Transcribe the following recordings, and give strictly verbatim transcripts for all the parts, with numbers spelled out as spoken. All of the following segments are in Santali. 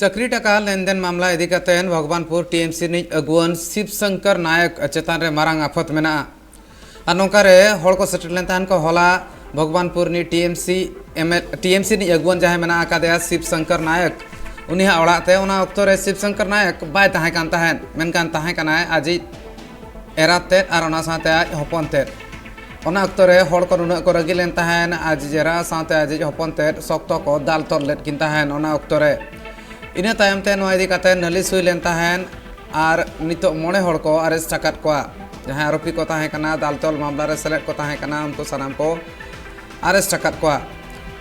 ᱪᱟᱹᱠᱨᱤ ᱴᱟᱠᱟ ᱞᱮᱱᱫᱮᱱ ᱢᱟᱢᱞᱟ ᱤᱫᱤ ᱠᱟᱛᱮ ᱵᱷᱚᱜᱽᱵᱟᱱᱯᱩᱨ ᱴᱤ ᱮᱢ ᱥᱤ ᱨᱤᱱᱤᱡ ᱟᱹᱜᱩᱣᱟᱹᱱ ᱥᱤᱵ ᱥᱚᱝᱠᱚᱨ ᱱᱟᱭᱚᱠ ᱪᱮᱛᱟᱱ ᱨᱮ ᱢᱟᱨᱟᱝ ᱟᱯᱷᱟᱛ ᱢᱮᱱᱟᱜᱼᱟ᱾ ᱟᱨ ᱱᱚᱝᱠᱟ ᱨᱮ ᱦᱚᱲ ᱠᱚ ᱥᱮᱴᱮᱨ ᱞᱮᱱ ᱛᱟᱦᱮᱱ ᱠᱚ ᱦᱚᱞᱟ ᱵᱷᱚᱜᱽᱵᱟᱱᱯᱩᱨ ᱨᱤᱱᱤᱡ ᱴᱤ ᱮᱢ ᱥᱤ ᱮᱢ ᱮᱞ, ᱴᱤ ᱮᱢ ᱥᱤ ᱨᱤᱱᱤᱡ ᱟᱹᱜᱩᱣᱟᱹᱱ ᱡᱟᱦᱟᱸᱭ ᱢᱮᱱᱟᱜ ᱟᱠᱟᱫᱮᱭᱟ ᱥᱤᱵ ᱥᱚᱝᱠᱚᱨ ᱱᱟᱭᱚᱠ, ᱩᱱᱤᱭᱟᱜ ᱚᱲᱟᱜ ᱛᱮ᱾ ᱚᱱᱟ ᱚᱠᱛᱚ ᱨᱮ ᱥᱤᱵ ᱥᱚᱝᱠᱚᱨ ᱱᱟᱭᱚᱠ ᱵᱟᱭ ᱛᱟᱦᱮᱸ ᱠᱟᱱ ᱛᱟᱦᱮᱸᱫ, ᱢᱮᱱᱠᱷᱟᱱ ᱛᱟᱦᱮᱸ ᱠᱟᱱᱟᱭ ᱟᱡᱤᱡ ᱮᱨᱟᱛ ᱛᱮᱫ ᱟᱨ ᱚᱱᱟ ᱥᱟᱶᱛᱮ ᱟᱡ ᱦᱚᱯᱚᱱ ᱛᱮᱫ᱾ ᱚᱱᱟ ᱚᱠᱛᱚ ᱨᱮ ᱦᱚᱲ ᱠᱚ ᱱᱩᱱᱟᱹᱜ ᱠᱚ ᱨᱟᱹᱜᱤ ᱞᱮᱱ ᱛᱟᱦᱮᱸᱱ, ᱟᱡᱤᱡ ᱮᱨᱟ ᱥᱟᱶᱛᱮ ᱟᱡᱤᱡ ᱦᱚᱯᱚᱱ ᱛᱮᱫ ᱥᱚᱠᱛᱚ ᱠᱚ ᱫᱟᱞ ᱛᱚᱞ ᱞᱮᱫ ᱠᱤᱱ ᱛᱟᱦᱮᱸᱱ ᱚᱱᱟ ᱚᱠᱛᱚ ᱨᱮ᱾ ᱤᱱᱟᱹ ᱛᱟᱭᱚᱢ ᱛᱮ ᱱᱚᱣᱟ ᱤᱫᱤ ᱠᱟᱛᱮ ᱱᱟᱹᱞᱤᱥ ᱦᱩᱭ ᱞᱮᱱ ᱛᱟᱦᱮᱸᱱ ᱟᱨ ᱱᱤᱛᱚᱜ ᱢᱚᱬᱮ ᱦᱚᱲ ᱠᱚ ᱟᱨᱮᱥᱴ ᱟᱠᱟᱫ ᱠᱚᱣᱟ᱾ ᱡᱟᱦᱟᱸᱭ ᱟᱨᱳᱯᱤ ᱠᱚ ᱛᱟᱦᱮᱸ ᱠᱟᱱᱟ, ᱫᱟᱞ ᱛᱚᱞ ᱢᱟᱢᱞᱟ ᱨᱮ ᱥᱮᱞᱮᱫ ᱠᱚ ᱛᱟᱦᱮᱸ ᱠᱟᱱᱟ, ᱩᱱᱠᱩ ᱥᱟᱱᱟᱢ ᱠᱚ ᱟᱨᱮᱥᱴ ᱟᱠᱟᱫ ᱠᱚᱣᱟ᱾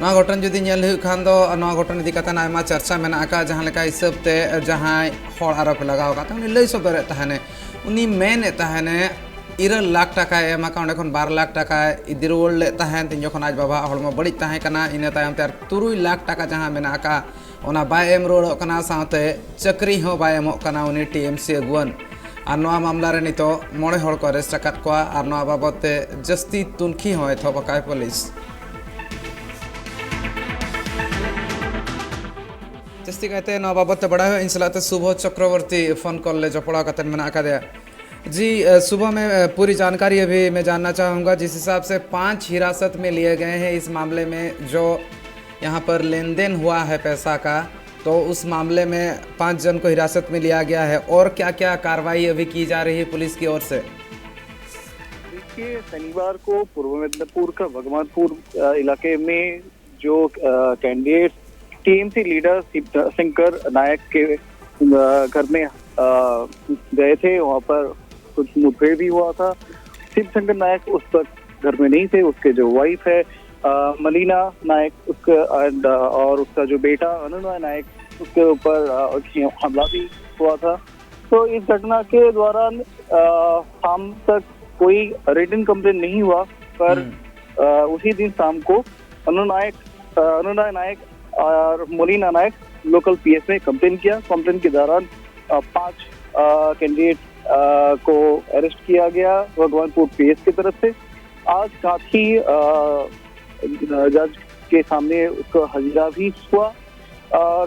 ᱱᱚᱣᱟ ᱜᱷᱚᱴᱚᱱ ᱡᱩᱫᱤ ᱧᱮᱞ ᱦᱩᱭᱩᱜ ᱠᱷᱟᱱ ᱫᱚ, ᱱᱚᱣᱟ ᱜᱷᱚᱴᱚᱱ ᱤᱫᱤ ᱠᱟᱛᱮ ᱟᱭᱢᱟ ᱪᱟᱨᱪᱟ ᱢᱮᱱᱟᱜ ᱟᱠᱟᱫ᱾ ᱡᱟᱦᱟᱸ ᱞᱮᱠᱟ ᱦᱤᱥᱟᱹᱵ ᱛᱮ ᱡᱟᱦᱟᱸᱭ ᱦᱚᱲ ᱟᱨᱳᱯᱤ ᱞᱟᱜᱟᱣ ᱟᱠᱟᱫ ᱛᱟᱦᱮᱸ, ᱩᱱᱤ ᱞᱟᱹᱭ ᱥᱚᱫᱚᱨᱮᱫ ᱛᱟᱦᱮᱱᱮ, ᱩᱱᱤ ᱢᱮᱱᱮᱫ ᱛᱟᱦᱮᱱᱮ ᱤᱨᱟᱹᱞ ᱞᱟᱠᱷ ᱴᱟᱠᱟᱭ ᱮᱢ ᱟᱠᱟᱫ, ᱚᱸᱰᱮ ᱠᱷᱚᱱ ᱵᱟᱨ ᱞᱟᱠᱷ ᱴᱟᱠᱟᱭ ᱤᱫᱤ ᱨᱩᱣᱟᱹᱲ ᱞᱮᱫ ᱛᱟᱦᱮᱸᱫ ᱛᱤᱧ ᱡᱚᱠᱷᱚᱱ ᱟᱡ ᱵᱟᱵᱟᱣᱟᱜ ᱦᱚᱲᱢᱚ ᱵᱟᱹᱲᱤᱡ ᱛᱟᱦᱮᱸ ᱠᱟᱱᱟ᱾ ᱤᱱᱟᱹ ᱛᱟᱭᱚᱢ ᱛᱮ ᱟᱨ ᱛᱩᱨᱩᱭ ᱞᱟᱠᱷ ᱴᱟᱠᱟ ᱡᱟᱦᱟᱸ ᱢᱮᱱᱟᱜ ᱟᱠᱟᱫ, ᱚᱱᱟ ᱵᱟᱭ ᱮᱢ ᱨᱩᱣᱟᱹᱲᱚᱜ ᱠᱟᱱᱟ, ᱥᱟᱶᱛᱮ ᱪᱟᱹᱠᱨᱤ ᱦᱚᱸ ᱵᱟᱭ ᱮᱢᱚᱜ ᱠᱟᱱᱟ ᱩᱱᱤ ᱴᱤ ᱮᱢ ᱥᱤ ᱟᱹᱜᱩᱣᱟᱹᱱ᱾ ᱟᱨ ᱱᱚᱣᱟ ᱢᱟᱢᱞᱟ ᱨᱮ ᱱᱤᱛᱚᱜ ᱢᱚᱬᱮ ᱦᱚᱲ ᱠᱚ ᱟᱨᱮᱥᱴ ᱟᱠᱟᱫ ᱠᱚᱣᱟ ᱟᱨ ᱱᱚᱣᱟ ᱵᱟᱵᱚᱛ ᱛᱮ ᱡᱟᱹᱥᱛᱤ ᱛᱩᱱᱠᱷᱤ ᱦᱚᱸ ᱮᱛᱚᱦᱚᱵ ᱟᱠᱟᱫ ᱯᱩᱞᱤᱥ᱾ ᱡᱟᱹᱥᱛᱤ ᱠᱟᱭᱛᱮ ᱱᱚᱣᱟ ᱵᱟᱵᱚᱛ ᱛᱮ ᱵᱟᱲᱟᱭ ᱦᱩᱭᱩᱜ, ᱤᱧ ᱥᱟᱞᱟᱜ ᱛᱮ ᱥᱩᱵᱷᱚ ᱪᱚᱠᱨᱚᱵᱚᱨᱛᱤ ᱯᱷᱳᱱ ᱠᱚᱞ ᱞᱮ ᱡᱚᱯᱲᱟᱣ ᱠᱟᱛᱮ ᱢᱮᱱᱟᱜ ᱟᱠᱟᱫᱮᱭᱟ᱾ जी, अ, सुबह मैं, अ, पूरी जानकारी अभी मैं जानना चाहूँगा। जिस हिसाब से पांच हिरासत में लिए गए हैं इस मामले में, जो यहाँ पर लेन देन हुआ है पैसा का, तो उस मामले में पांच जन को हिरासत में लिया गया है और क्या-क्या कार्रवाई अभी की जा रही है पुलिस की ओर से? देखिए, शनिवार को पूर्व मिदनापुर का भगवानपुर, अ, इलाके में जो, अ, candidate T M C leader Shiv Shankar Nayak के, अ, घर में, अ, गए थे, वहाँ पर कुछ मुठभेड़ भी हुआ था। शिव शंकर नायक उस वक्त घर में नहीं थे, उसके जो वाइफ है, अ, मलिना नायक, उसके, and, अ, और उसका जो बेटा अनुनय नायक, उसके ऊपर, अ, हमला भी हुआ था। तो इस घटना के दौरान, अ, शाम तक कोई रिटन कंप्लेंट नहीं हुआ, पर, हम्म। अ, उसी दिन शाम को अनुनायक, अ, अनुनय नायक और मोलिना नायक लोकल पी एस में कंप्लेंट किया। कंप्लेंट के दौरान, अ, पांच, अ, कैंडिडेट, अ, को अरेस्ट किया गया भगवानपुर पी एस की तरफ से। आज साथ ही, अ, जज के सामने उसका हाजिरा भी हुआ। और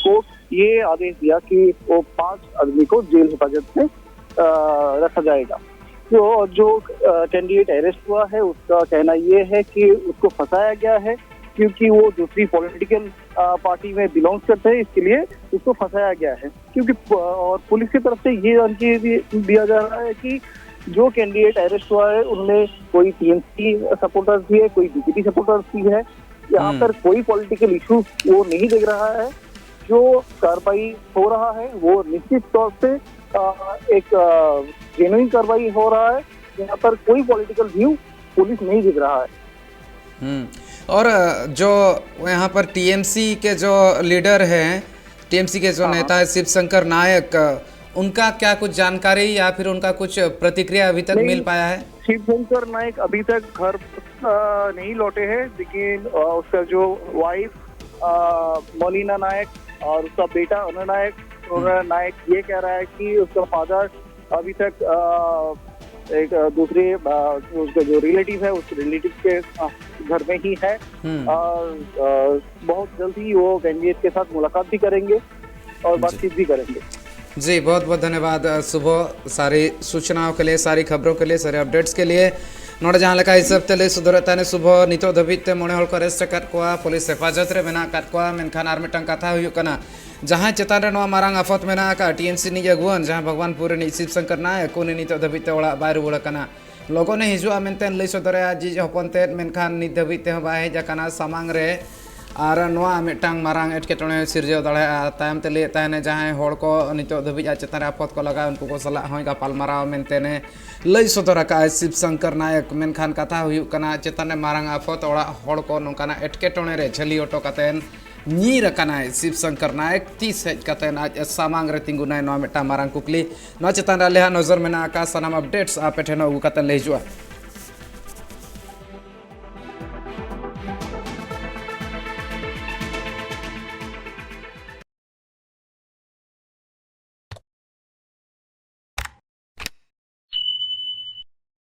कोर्ट ये आदेश दिया कि वो पांच आदमी को जेल हिफाजत में रखा जाएगा। तो जो कैंडिडेट अरेस्ट हुआ है, उसका कहना ये है कि उसको फंसाया गया है, क्योंकि वो दूसरी पॉलिटिकल पार्टी में बिलोंग करते हैं, इसके लिए उसको फंसाया गया है। क्योंकि और पुलिस की तरफ से ये जानकारी दिया जा रहा है कि जो कैंडिडेट अरेस्ट हुआ है, उनमें कोई टीएमसी सपोर्टर्स भी है, कोई बीजेपी सपोर्टर्स भी है। यहाँ पर कोई पॉलिटिकल इशू वो नहीं दिख रहा है। जो कार्रवाई हो रहा है, वो निश्चित तौर से एक जेन्युइन कार्रवाई हो रहा है। यहाँ पर कोई पॉलिटिकल व्यू पुलिस नहीं दिख रहा है। हम्म। और जो यहाँ पर टीएमसी के जो लीडर हैं, टीएमसी के जो हाँ। नेता है शिव शंकर नायक, उनका क्या कुछ जानकारी या फिर उनका कुछ प्रतिक्रिया अभी तक मिल पाया है? शिव शंकर नायक अभी तक घर नहीं लौटे हैं, लेकिन उसका जो वाइफ मोलिना नायक और उसका बेटा अनु नायक, अनु नायक ये कह रहा है कि उसका फादर अभी तक एक दूसरे उसका जो रिलेटिव है, उस रिलेटिव के घर में ही है। हम्म। और बहुत जल्द ही वो कैंडिडेट के साथ मुलाकात भी करेंगे और बातचीत भी करेंगे। जी, बहुत बहुत धन्यवाद शुभ, सारी सूचनाओं के लिए, सारी खबरों के लिए, सारे अपडेट्स के लिए। ᱱᱚᱰᱮ ᱡᱟᱦᱟᱸ ᱞᱮᱠᱟ ᱦᱤᱥᱟᱹᱵ ᱛᱮ ᱞᱟᱹᱭ ᱥᱚᱫᱚᱨᱮᱫ ᱛᱟᱦᱮᱱ ᱥᱩᱵᱷᱚ, ᱱᱤᱛᱚᱜ ᱫᱷᱟᱹᱵᱤᱡ ᱛᱮ ᱢᱚᱬᱮ ᱦᱚᱲ ᱠᱚ ᱟᱨᱮᱥᱴ ᱟᱠᱟᱫ ᱠᱚᱣᱟ, ᱯᱩᱞᱤᱥ ᱦᱮᱯᱷᱟᱡᱚᱛ ᱨᱮ ᱢᱮᱱᱟᱜ ᱟᱠᱟᱫ ᱠᱚᱣᱟ᱾ ᱢᱮᱱᱠᱷᱟᱱ ᱟᱨ ᱢᱤᱫᱴᱟᱝ ᱠᱟᱛᱷᱟ ᱦᱩᱭᱩᱜ ᱠᱟᱱᱟ, ᱡᱟᱦᱟᱸᱭ ᱪᱮᱛᱟᱱ ᱨᱮ ᱱᱚᱣᱟ ᱢᱟᱨᱟᱝ ᱟᱯᱷᱚᱛ ᱢᱮᱱᱟᱜ ᱟᱠᱟᱫ, ᱴᱤᱮᱢᱥᱤ ᱨᱤᱱᱤᱡ ᱟᱹᱜᱩᱣᱟᱹᱱ ᱡᱟᱦᱟᱸ ᱵᱷᱚᱜᱽᱣᱟᱱᱯᱩᱨ ᱨᱤᱱᱤᱡ ᱥᱤᱵ ᱥᱚᱝᱠᱚᱨ ᱱᱟᱭᱚᱠ, ᱩᱱᱤ ᱱᱤᱛᱚᱜ ᱫᱷᱟᱹᱵᱤᱡ ᱛᱮ ᱚᱲᱟᱜ ᱵᱟᱭ ᱨᱩᱣᱟᱹᱲ ᱟᱠᱟᱱᱟ᱾ ᱞᱚᱜᱚᱱᱮ ᱦᱤᱡᱩᱜᱼᱟ ᱢᱮᱱᱛᱮ ᱞᱟᱹᱭ ᱥᱚᱫᱚᱨᱮᱫᱼᱟ ᱟᱡᱤᱡ ᱦᱚᱯᱚᱱ ᱛᱮᱫ, ᱢᱮᱱᱠᱷᱟᱱ ᱱᱤᱛ ᱫᱷᱟᱹᱵᱤᱡ ᱛᱮᱦᱚᱸ ᱵᱟᱭ ᱦᱮᱡ ᱟᱠᱟᱱᱟ ᱥᱟᱢᱟᱝ ᱨᱮ᱾ ᱟᱨ ᱱᱚᱣᱟ ᱢᱤᱫᱴᱟᱝ ᱢᱟᱨᱟᱝ ᱮᱴᱠᱮᱴᱚᱬᱮ ᱥᱤᱨᱡᱟᱹᱣ ᱫᱟᱲᱮᱭᱟᱜᱼᱟ᱾ ᱛᱟᱭᱚᱢ ᱛᱮ ᱞᱟᱹᱭᱮᱫ ᱛᱟᱦᱮᱱᱟ, ᱡᱟᱦᱟᱸᱭ ᱦᱚᱲ ᱠᱚ ᱱᱤᱛᱚᱜ ᱫᱷᱟᱹᱵᱤᱡ ᱟᱡ ᱪᱮᱛᱟᱱ ᱨᱮ ᱟᱯᱷᱚᱛ ᱠᱚ ᱞᱟᱜᱟᱣ, ᱩᱱᱠᱩ ᱠᱚ ᱥᱟᱞᱟᱜ ᱦᱚᱸᱭ ᱜᱟᱯᱟᱞ ᱢᱟᱨᱟᱣ ᱢᱮᱱᱛᱮ ᱞᱟᱹᱭ ᱥᱚᱫᱚᱨ ᱟᱠᱟᱫᱼᱟᱭ ᱥᱤᱵ ᱥᱚᱝᱠᱚᱨ ᱱᱟᱭᱚᱠ᱾ ᱢᱮᱱᱠᱷᱟᱱ ᱠᱟᱛᱷᱟ ᱦᱩᱭᱩᱜ ᱠᱟᱱᱟ, ᱪᱮᱛᱟᱱ ᱨᱮ ᱢᱟᱨᱟᱝ ᱟᱯᱷᱚᱛ, ᱚᱲᱟᱜ ᱦᱚᱲ ᱠᱚ ᱱᱚᱝᱠᱟᱱᱟᱜ ᱮᱴᱠᱮᱴᱚᱬᱮ ᱨᱮ ᱡᱷᱟᱹᱞᱤ ᱦᱚᱴᱚ ᱠᱟᱛᱮ ᱧᱤᱨ ᱟᱠᱟᱱᱟᱭ ᱥᱤᱵ ᱥᱚᱝᱠᱚᱨ ᱱᱟᱭᱚᱠ᱾ ᱛᱤᱥ ᱦᱮᱡ ᱠᱟᱛᱮ ᱟᱡ ᱥᱟᱢᱟᱝ ᱨᱮ ᱛᱤᱸᱜᱩᱱᱟᱭ, ᱱᱚᱣᱟ ᱢᱤᱫᱴᱟᱝ ᱢᱟᱨᱟᱝ ᱠᱩᱠᱞᱤ᱾ ᱱᱚᱣᱟ ᱪᱮᱛᱟᱱ ᱨᱮ ᱟᱞᱮᱭᱟᱜ ᱱᱚᱡᱚᱨ ᱢᱮᱱᱟᱜ ᱟᱠᱟᱫ, ᱥᱟᱱᱟᱢ ᱟᱯᱰᱮᱴᱥ ᱟᱯᱮ ᱴᱷᱮᱱ ᱦᱚᱸ ᱟᱹᱜᱩ ᱠᱟᱛᱮ ᱞᱮ ᱦᱤᱡᱩᱜᱼᱟ᱾